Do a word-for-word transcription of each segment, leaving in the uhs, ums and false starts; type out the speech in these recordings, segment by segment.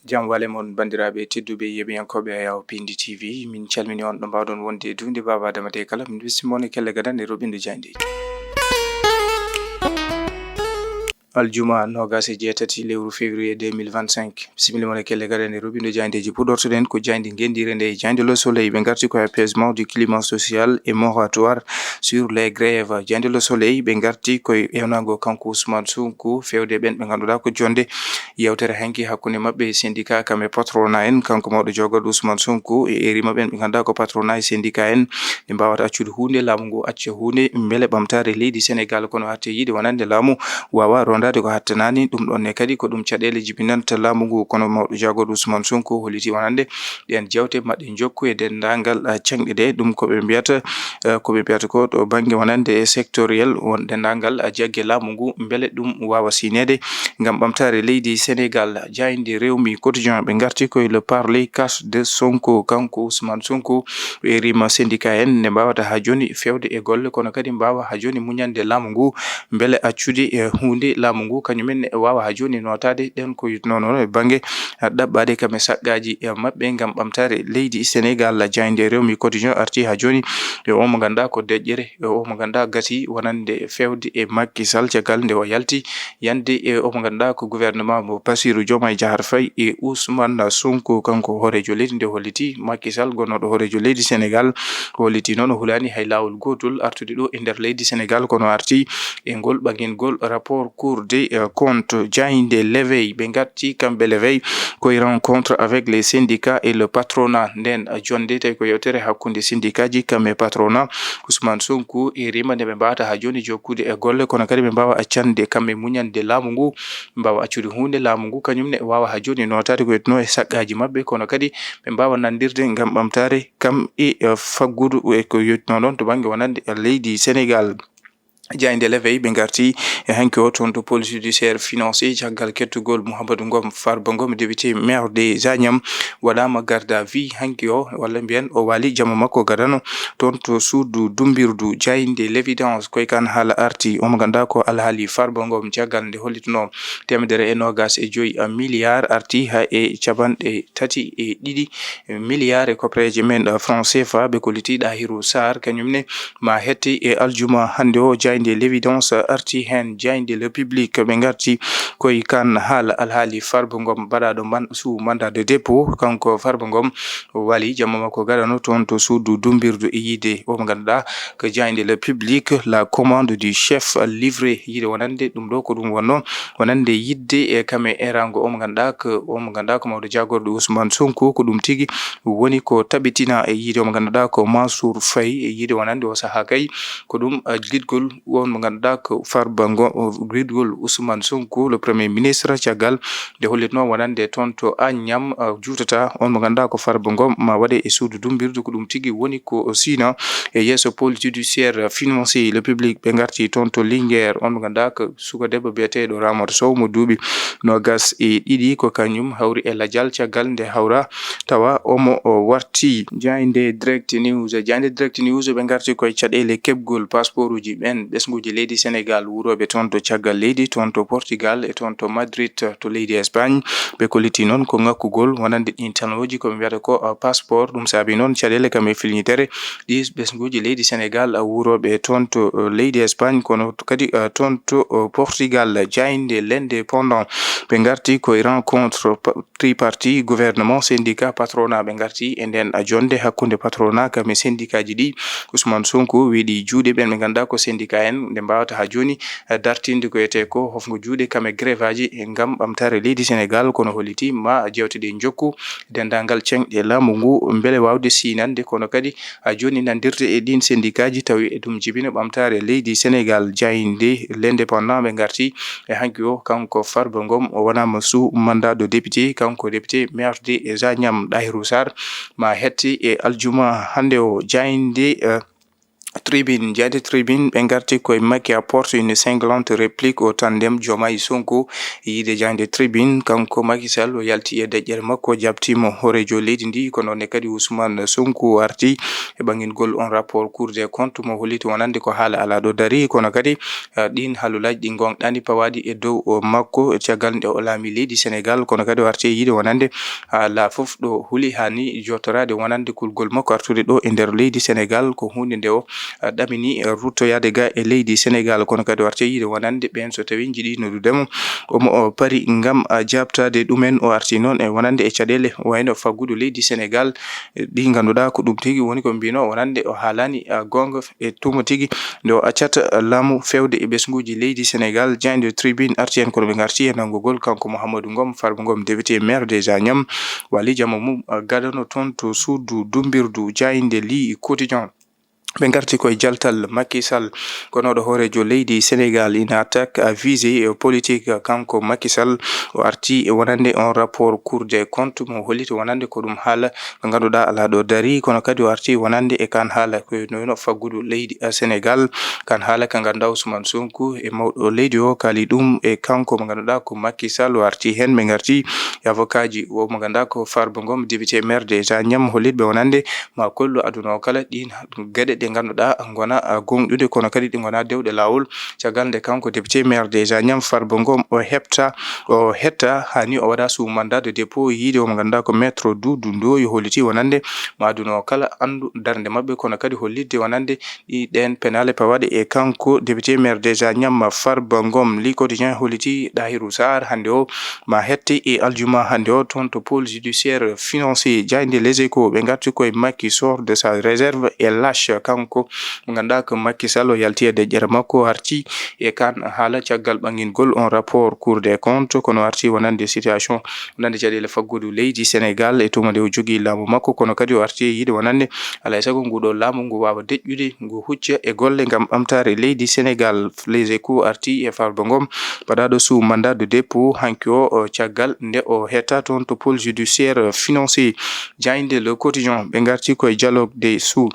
Jam wale mon, banndiraaɓe tedduɓe yeɓiyankooɓe Ayaw Pindi T V. Min calmini on ɗo mbaawɗon wonde e duunde Baaba Adama de kala. Min bismimoon e kelle gadane roɓindo jaayndeeji. Aljuma noogas e jeetati lewru février deux mille vingt-cinq. Bisimilla mon e kelle gadane roɓindo jaayndeeji. Puɗortoɗen ko jaaynde ngendiire nde e jaaynde Le Soleil. Ɓe ngarti ko e apaisement du climat social et moratoire sur les grèves. Jaaynde Le Soleil ɓe ngarti ko e ewnango kanko Ousmane Sonko fewde ɓen ɓe ngannduɗaa ko jonde yewtere hanki hakkunde maɓɓe e syndicat kam e patronat en. Kanko mawɗo jogorɗo Ousmane Sonko e erima ɓen ɓe ngannduɗaa ko patronat e syndicat en, ɓe mbaawata accude huunde, laamu ngu acca huunde, mbele ɓamtaare leydi Senegal. Kono harte yiide wonande laamu waawa rondaade ko hattanani. Ɗum ɗon ne kadi ko ɗum caɗeele jibinanta laamu ngu. Kono mawɗo jagorɗo Ousmane Sonko holliti wonande ɗen jewte maɗɗe jokku e denndaangal, ah, caŋɗe ɗe. Ɗum ko ɓe mbiyata, eh, ko ɓe mbiyata ko to bannge wonande e sectoriel won denndaangal, ah, jagge laamu ngu, mbele ɗum waawa siineede ngam ɓamtaare leydi Senegal. Jaaynde Rewmi Quotidien ɓe ngarti ko e le parler cas de Sonko. Kanko Ousmane Sonko o erima syndicat en nde mbaawata haa jooni fewde e golle, kono kadi mbaawa haa jooni muñande laamu ngu, mbele accude e huunde laamu ngu, kañum en ne waawa haa jooni nootaade ɗen ko yitnoo noon e bannge, ah, ɗaɓɓaade kam e saqqaaji, eh, maɓɓe ngam ɓamtaare leydi Senegal. Jaaynde Rewmi Quotidien arti haa jooni e o mo ngannduɗaa ko deƴƴere, e o mo ngannduɗaa gasi wonande fewde e Macky Sall caggal nde o yalti yande e o mo ngannduɗaa ko gouvernement mo Bassirou Diomaye Diakhar Faye e Ousmane Sonko. Kanko hooreejo leydi nde holliti, Macky Sall gonnooɗo hooreejo leydi Senegal, holliti noon o hulaani hay laawol gootol artude ɗo e nder leydi Senegal, kono arti e ngol ɓangingol rapport Cour des, euh, comptes. Jaaynde L'Éveil ɓe ngarti kamɓe L'Éveil ko e rencontre avec les syndicats et le patronat. Nden, euh, jonde tawi ko yewtere hakkunde syndicatji kam e patronat. Ousmane Sonko e rima nde ɓe mbaawata haa jooni jokkude e golle, kono kadi ɓe mbaawa accande kam e muñande laamu ngu, ɓe mbaawa accude huunde laamu ngu, kañum ne waawa haa jooni nootaade ko yetnoo e saqqaaji maɓɓe, kono kadi ɓe mbaawa nandirde ngam ɓamtaare kam e, eh, faggudu e ko yetnoo ɗon to bannge wonande leydi Senegal. Jaaynde L'Éveil ɓe ngarti e hanki o toon to police judiciaire financier caggal kettugol Mouhamadou Ngom Farba Ngom, député maire de Zagnam, waɗaama garde à vue hanki o, walla mbiyen o waali jamma makko gadano toon to suudu dumbirdu. Jaaynde L'Évidence koye kan haala arti, omo ngannduɗaa ko alhaali Farba Ngom caggal nde hollitunoo teemedere e noogas e joyi milliard arti haa e capanɗe tati e ɗiɗi milliard e koppereeje men, eh, franc C F A. Ɓe kolliti Ɗahiru Sarr, kañum ne ma hetti e aljuma hannde o. Jaaynde L'Évidence arti heen, jaaynde Le Public ɓe ngarti koye kan haala alhaali Farba Ngom baɗaaɗo man sous mandat de dépôt. Kanko Farba Ngom o waali jamma makko gadano toon to suudu dumbirdu e yiide o mo ngannduɗaa ko jaaynde Le Public, la commande du chef livré, yiide wonande ɗum ɗo ko ɗum wonno wonande yidde e kam e erango o mo ngannduɗaa ko, o mo ngannduɗaa ko mawɗo jagorɗo Ousmane Sonko, ko ɗum tigi woni ko tabitina e yiide o mo ngannduɗaa ko Mansour Faye, e yiide wonande o sahaa kay ko ɗum, eh, giɗgol won mo ngannduɗaa ko Farba Ngom, giɗgol Ousmane Sonko, le premier ministre, caggal nde hollitnoo wonande toon to Agnam, eh, juutata on mo ngannduɗaa ko Farba Ngom ma waɗe e suudu dumbirdu, ko ɗum tigi woni ko siina e yeeso pôle judiciaire financier. Le Public ɓe ngarti toon to Linguère, on mo ngannduɗaa ko suka debbo biyeteeɗo Ramata Sow mo duuɓi noogas e ɗiɗi, ko kañum hawri e lajal caggal nde hawra tawa omo o warti. Jaaynde Direct News, jaaynde Direct News ɓe ngarti koye caɗeele keɓgol passeportuji ɓen ɓesnguuji leydi Senegal wuurooɓe toon to caggal leydi, toon to Portugal e toon to Madrid to leydi Espagne. Ɓe kolliti noon ko ŋakkugol wonande ɗin tanooji ko ɓe mbiyata ko, uh, passeport. Ɗum saabi noon caɗeele kam e filñitere ɗi ɓesnguuji leydi Senegal, uh, wuurooɓe toon to, uh, leydi Espagne, kono kadi, uh, toon to, uh, Portugal. Jaaynde L'Indépendant ɓe ngarti koye rencontre pa-, tripartite gouvernement, syndicat, patronat. Ɓe ngarti e nden, uh, jonde hakkunde patronat kam e syndicatji ɗi. Ousmane Sonko weeɗi juuɗe ɓen ɓe ngannduɗaa ko syndicat en nde mbaawata haa jooni dartinde ko etee ko hofngo juuɗe kam e grèveaji e ngam ɓamtaare leydi Senegal, kono holliti ma jewte ɗe njokku denndaangal ceŋɗe laamu ngu mbele waawde siinande, kono kadi haa jooni nandirde e ɗiin syndicaji tawi e ɗum jibina ɓamtaare leydi Senegal. Jaaynde L'Indépendant ɓe ngarti e hanki o, kanko Farba Ngom o wonama sous mandat de député, kanko député maire de Zagnam. Ɗahiru Sarr ma hetti e aljuma hannde o. Jaaynde, eh, Tribune, jaaynde Tribune, ɓe ngarti koye makki à porte une cinglante réplique au tandem Diomaye Sonko. Yiide jaaynde Tribune, kanko Macky Sall o yalti e deƴƴere makko, o jaɓtiima hooreejo leydi ndi, ko noon ne kadi Ousmane Sonko arti e ɓangingol on rapport Cour des comptes mo holliti wonande ko haala alaa ɗo darii, kono kadi, eh, ɗiin haalolaaji ɗi ngoongɗaani pawaaɗi e dow o makko caggal nde o laami leydi Senegal, kono kadi o arti e yiide wonande alaa fof ɗo huli haani jootoraade wonande kulgol makko artude ɗo e nder leydi Senegal, ko huunde nde o, ah, ɗamini, eh, ruttoyaade ga e leydi Senegal, kono kadi o arti e yiide wonande ɓeen so tawii njiɗi noddude mo, omo o pari ngam, ah, jaabtaade ɗumen. O arti noon e wonande e caɗeele wayno faggudu leydi Senegal, eh, ɗi ngannduɗaa ko ɗum tigi woni ko mbino wonande o haalaani, ah, goonga e tuma tigi nde o accata laamu feewde e ɓesnguuji leydi Senegal. Jaaynde Tribune arti heen kono ɓe ngarti e nanngugol kanko Mouhamadou Ngom, Farba Ngom, député maire des Agnam, wali jama mum, ah, gadano toon to suudu dumbirdu jaaynde lii quotidien. Ɓe ngarti koye jaltal Macky Sall, kono ɗo hooreejo leydi Senegal ina attaque à visée politique. Kanko Macky Sall o arti e wonande on rapport Cour des comptes mo holliti wonande ko ɗum haala ka ngannduɗaa alaa ɗo darii, kono kadi o arti wonande e kan haala ko noyno faggudu leydi, eh, Senegal. Kan haala ka ngannduɗaa Ousmane Sonko e mawɗo leydi o kaali ɗum e kanko mo ngannduɗaa ko Macky Sall o arti heen. Ɓe ngarti e avocatji o mo ngannduɗaa ko Farba Ngom, député maire des Agnam, hollitɓe wonande ma kollu aduna o kala ɗiin geɗe ɗe ngannduɗaa ngona, ah, gonɗude kono kadi ɗi ngona dewɗe laawol. Caggal nde kanko député maire des Agnam Farba Ngom o heɓta, o hetta, haani o waɗa sous mandat de dépôt yiide omo ngannduɗaa ko maître Doudou Ndoye holliti wonande ma aduna o kala anndu darnde maɓɓe, kono kadi hollitde wonande ɗi ɗeen penaale pawaaɗe e kanko député maire des Agnam Farba Ngom. Li Quotidien holliti Dahirou Sarr hannde o ma hette e aljuma hannde o toon to pôle judiciaire financier. Jaaynde Les Échos ɓe ngarti koye Macky sort de sa réserve et lâche, kanko mo ngannduɗaa ko Macky Sall o yalti e deƴƴere makko, o arti e kan haala caggal ɓangingol on rapport Cour des comptes, kono arti wonande situation wonande caɗeele faggudu leydi Senegal e tuma nde o jogii laamu makko, kono kadi o arti e yiide wonande alaa e sago nguɗo laamu ngu waawa deƴƴude, ngu hucca e golle ngam ɓamtaare leydi Senegal. Les Échos arti e Farba Ngom baɗaaɗo sous mandat de dépôt hanki o, o caggal nde o hetta toon to pôle judiciaire financier. Jaaynde Le Quotidien ɓe ngarti koye dialogue des sous.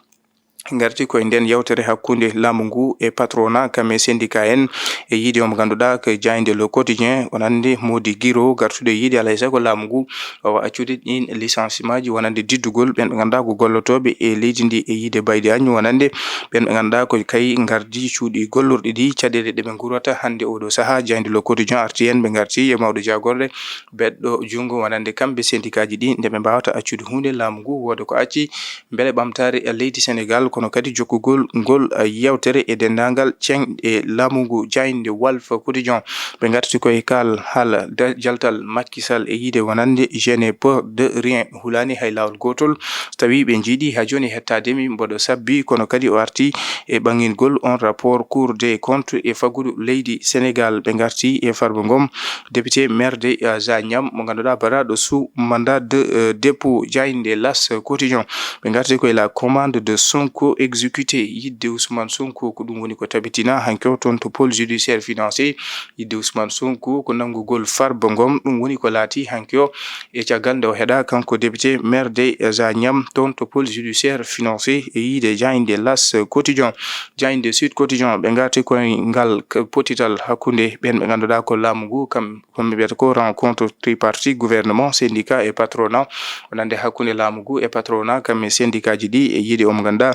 Ngarti koye nden yewtere hakkunde laamu ngu e patronat kam e syndicat en, e yiide omo ngannduɗaa ko jaaynde Le Quotidien, wonande Mody Guiro gartude yiide alaa e sago laamu ngu o accude ɗin licenciement ji wonande diddugol ɓen ɓe ngannduɗaa ko gollotooɓe e leydi ndi e yiide baydi añi wonande ɓen ɓe ngannduɗaa ko kay ngardi cuuɗi gollorɗi ɗi caɗeele ɗe ɓe ngurata hannde oɗo sahaa. Jaaynde Le Quotidien arti en ɓe ngarti e mawɗo jaagorɗe beɗɗo junngo wonande kamɓe syndicat ji ɗi nde ɓe mbaawata accude huunde laamu ngu wooda ko acci mbele ɓamtaare e leydi Senegal, kono kadi jokkugol ngol, eh, yewtere e denndaangal ceŋ e laamu ngu. Jaaynde Walf Quotidien ɓe ngarti koye kal haala da-, jaltal Macky Sall e yiide wonande je n'ai peur de rien, hulaani hay laawol gootol so tawii ɓe njiɗi haa jooni hettaade mi mboɗo sabbi, kono kadi o arti e ɓangingol on rapport Cour des comptes e faggudu leydi Senegal. Ɓe ngarti e Farba Ngom, député maire de, euh, Zagnam, mo ngannduɗaa baɗaaɗo sous mandat de, euh, dépôt. Jaaynde L'As Quotidien, ɓe ngarti koye la commande de Sonko exécuté, yidde Ousmane Sonko, ko ɗum woni ko tabitina hanki o toon to pôle judiciaire financier. Yidde Ousmane Sonko ko nanngugol Farba Ngom, ɗum woni ko laati hanki o e caggal nde o heɗa kanko député maire de Zagnam toon to pôle judiciaire financier e yiide jaaynde L'As Quotidien. Jaaynde Sud Quotidien, ɓe ngarti koye ngal k-, pottital hakkunde ɓen ɓe ngannduɗaa ko laamu ngu, kam, ko ɓe mbiyata ko rencontre tripartite gouvernement, syndicat et patronat, wonande hakkunde laamu ngu e patronat, kam e syndicat ji ɗi e yiide omo ngannduɗaa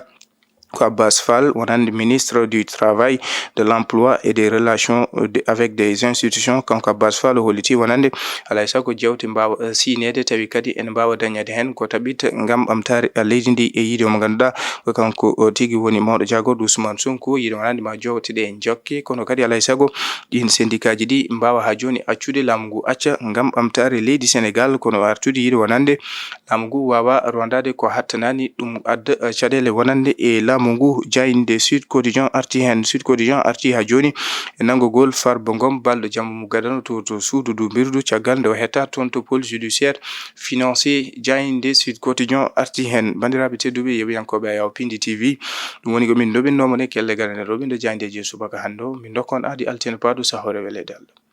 ko Abbas Fall, wonande ministre du Travail, de l'Emploi et des Relations, euh, de, avec des institutions. Kanko Abbas Fall o holliti wonande alaa e sago jeewte mbaawa, euh, siineede, tawi kadi ene mbaawa dañeede heen ko taɓit ngam ɓamtaare, euh, leydi ndi e yiide mo ngannduɗaa ko kanko, o tigi woni mawɗo jaagorɗo Ousmane Sonko, yiide wonande ma jeewte ɗe njokke, kono kadi alaa e sago ɗiin syndicat ji ɗi mbaawa haa jooni accude laamu ngu acca ngam ɓamtaare leydi Senegal, kono artude yiide wonande laamu ngu waawa rondaade ko hattanaani ɗum adda, eh, caɗeele wonande e laamu ngu. Jaaynde Sud Quotidien arti heen. Sud Quotidien arti haa jooni e nanngugol Farba Ngom, balɗo jamma mo gadano to, to suudu duumbirdu, caggal nde o hetta toon to pôle judiciaire financier. Jaaynde Sud Quotidien arti heen. Banndiraaɓe tedduɓe, yeɓiyankooɓe Ayaw Pindi T V, ɗum woni ko min ndoɓinno mon e kelle ganane ɗo, min ɗo jaayndeeji e subaka hannde o. Min ndokka on aadi altine paaɗo, sahoore weleede Allah.